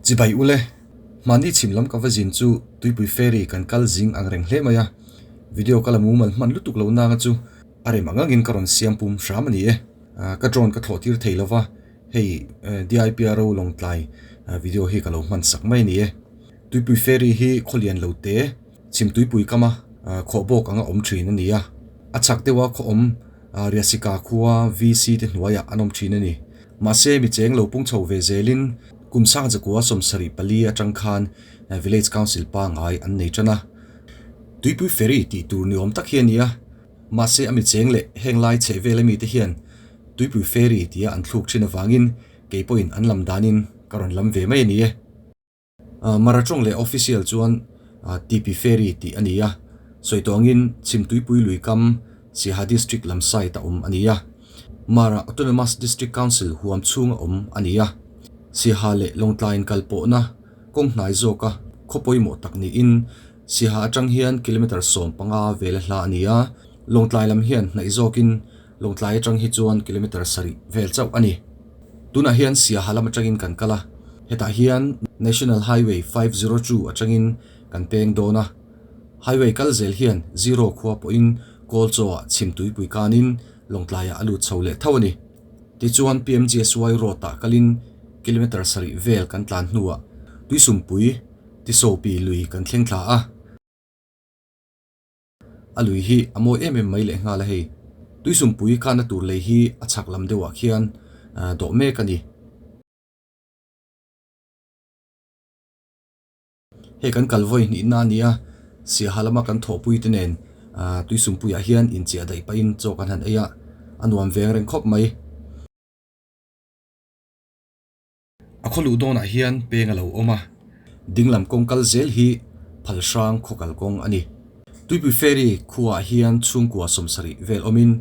Chibai ule, mahni chhim lam ka va zin chu tuipui ferry kan kal zing ang reng hle mai a, video ka la mumal hman lutuk lo nanga chu a rem ang angin ka rawn siam pum hram a ni e. Ka drone ka thlawh tir thei lova, hei DIPRO Lawngtlai video hi ka lo hman sak mai a ni e. Tuipui ferry hi khawlian lo te chhim tuipui kama khawh bawk anga awm thin a ni a, a chhak deuha khaw awm Riasika khua VC te hnuaiah an awm thin a ni. Mahse, mi cheng lo pung chho ve zelin kum sang zakua 74 atang khan Village Council pangngai an nei tan a. Tuipui Ferry tih tur ni awm tak hi a ni a, mahse a mi cheng leh heng lai chheh vel ami te hian Tuipui Ferry tia an thluk thin avangin kei pawhin an lam danin ka rawn lam ve mai a ni e. Maratawng leh official chuan TP Ferry tih a ni a, sawi tawh angin Chhimtuipui lui kam Siaha District lam side a awm a ni a, Mara Autonomous District Council huam chhunga awm a ni a, Siaha leh Lawngtlai inkal pawhna kawng hnai zawka khaw pawimawh tak niin Siaha atang hian kilometre 15 vela hla a ni a, Lawngtlai lam hian hnaih zawkin Lawngtlai atang hi chuan kilometre 7 vel chauh a ni. Tunah hian Siaha lam atangin kan kal a, hetah hian National Highway 502 atangin kan peng dawn a. Highway kal zel hian Zero khua pawhin Kawlchaw-ah chhim tuipui kanin Lawngtlaiah a lut chho leh tho a ni. Tichuan PMGSY Road-ah kalin kilometre 7 vel kan tlan hnuah Tuisumpui Tisopi lui kan thleng thla a. A lui hi a mawi em em mai leh nghal a hei. Tuisumpui kana tur lei hi a chhak lam deuhah khian dawh mek a ni. Hei kan kal vawi hnihna a ni a, Siaha lama kan thawhpui te nen Tuisumpuiah hian inchiah daih pahin chaw kan han ei a, a nuam veng reng khawp mai. A khaw luh dawnah hian peng a lo awm a, dinglam kawng kal zel hi phal hrang khaw kal kawng a ni. Tuipui Ferry khuaah hian chhungkua 70 vel awmin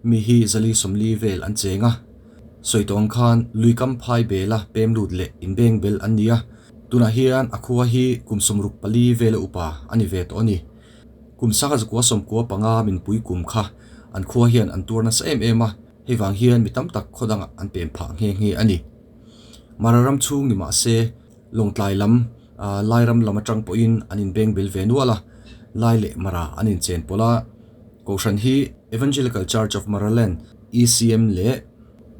mi hi 440 vel an cheng a. Sawi tawh ang khan lui kam phai bela pem lut leh inbeng bel an ni a, tunah hian a khua hi kum 64 vela upa a ni ve tawh a ni. Kum 1995 minpui kum kha an khua hian an tuar nasa em em a, hei vang hian mi tam tak khaw dangah an pem phah nghe nghe a ni. Mara ram chhung ni mah se, Lawngtlai lam, Lai ram lam atang pawhin an inbeng bel ve nual a, Lai leh Mara an inchen pawlh a. Kohhran hi Evangelical Church of Maraland, ECM, leh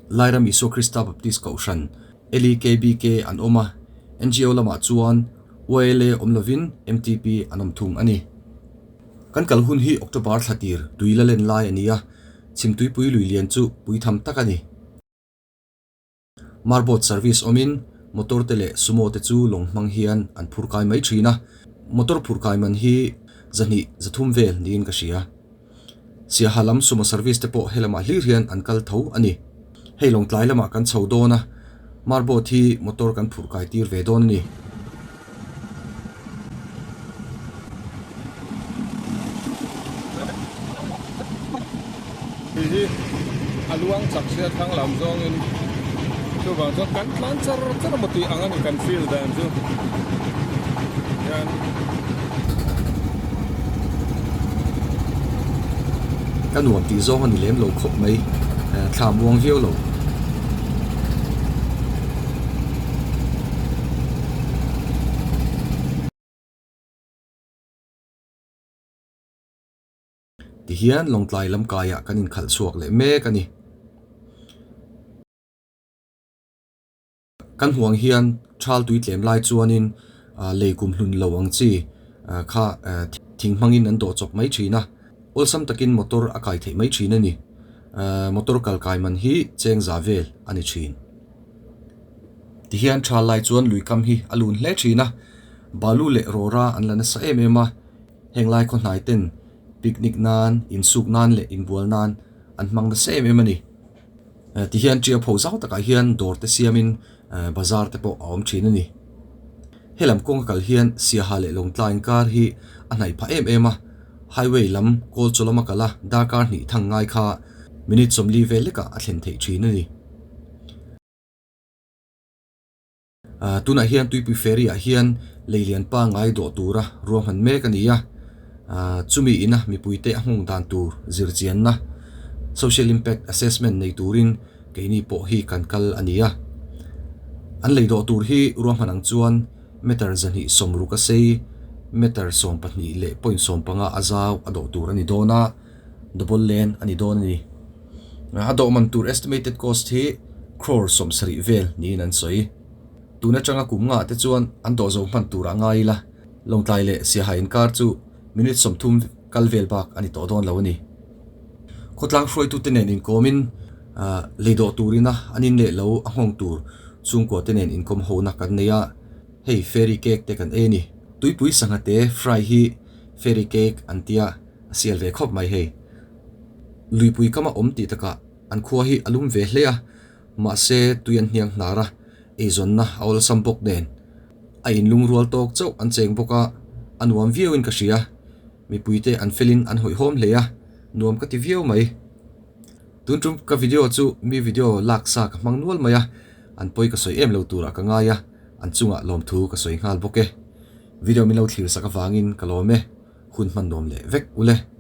Lai ram Isua Krista Baptist Kohhran, LEKBK, an awm a, NGO lamah chuan YLA awm lovin MTP an awm thung a ni. Kan kal hun hi October thla tir tui la len lai a ni a, Chhimtuipui lui lian chu puitham tak a ni. Marboat service awmin motor te leh sumo te chu lawng hmang hian an phur kai mai thin a, motor phur kai man hi 200 300 vel niin ka hria. Siaha lam sumo service te pawh helamah hlir hian an kal tho a ni. Hei Lawngtlai lamah kan chho dawn a, marboat hi motor kan phur kai tir ve dawn a ni. Tui hi a luang chak sia thlang lam zawngin chuvang chuan kan tlan char char maw tih ang a ni kan feel dan chu hian. Ka nuam tih zawng a ni lem lo khawp mai, thla muang viau lo. Tihian Lawngtlai lam kaiah kan inkhalh chhuak leh mek a ni. Kan huang hian thal tui tlem lai chuanin lei kum hlun lo ang chi kha thing hmangin an dawh chawp mai thin a, awlsam takin motor a kai theih mai thin a ni. Motor kal kai man hi cheng za vel a ni thin. Tihian thal lai chuan lui kam hi a lun hle thin a, balu leh rawra an la nasa em em a. Heng lai khaw hnai ten picnic nan, insuk nan leh inbual nan an hmang nasa em em a ni. Tihian tia pho zau takah hian dawr te siamin bazar te pawh a awm thin a ni. Helam kawnga kal hian Siaha leh Lawngtlai inkar hi a hnaih phah em em a, highway lam kawl chaw lama kal a darkar hnih thang ngai kha minute 40 vel lekah a thlen theih thin a ni. Tunah hian Tuipui Ferry ah hian lei lian pangngai dawh tura ruahman mek a ni a, chumi ina mipuite a nghawng dan tur zirchianna, Social Impact Assessment, nei turin keini pawh hi kan kal a ni a. An lei dawh tur hi ruahman ang chuan meter 260 a sei, meter 12 leh point 15 a zau a dawh tur a ni dawn a, double lane a ni dawn a ni. A dawh man tur estimated cost hi crore 70 vel niin an sawi. Tun atanga kum ngah te chuan an dawh zo hman turah ngai ila, Lawngtlai leh Siaha inkar chu minute 30 kal vel bak a ni tawh dawn lo a ni. Khawtlang hruaitute nen inkawmin lei dawh turina an in leh lo a nghawng tur chhungkua te nen inkawm hona kan nei a, hei fairy cake te kan ei a ni. Tuipui sangha te fry hi fairy cake an tia a sial ve khawp mai hei. Luipui kama awm tih takah an khua hi a lum ve hle a, mahse tui an hniang hnar a, eizawnna a awlsam bawk nen a inlungrual tawk chauh an cheng bawk a, a nuam viauin ka hria. Mipuite an felin an hawihhawm hle a, nuam ka ti viau mai. Tun tum ka video chu mi video lak sa ka hmang nual mai a, an pawi ka sawi em lo turah ka ngai a, an chungah lawmthu ka sawi nghal bawk e. Video min lo thlir sak avangin ka lawm e, hun hman nuam leh vek ule.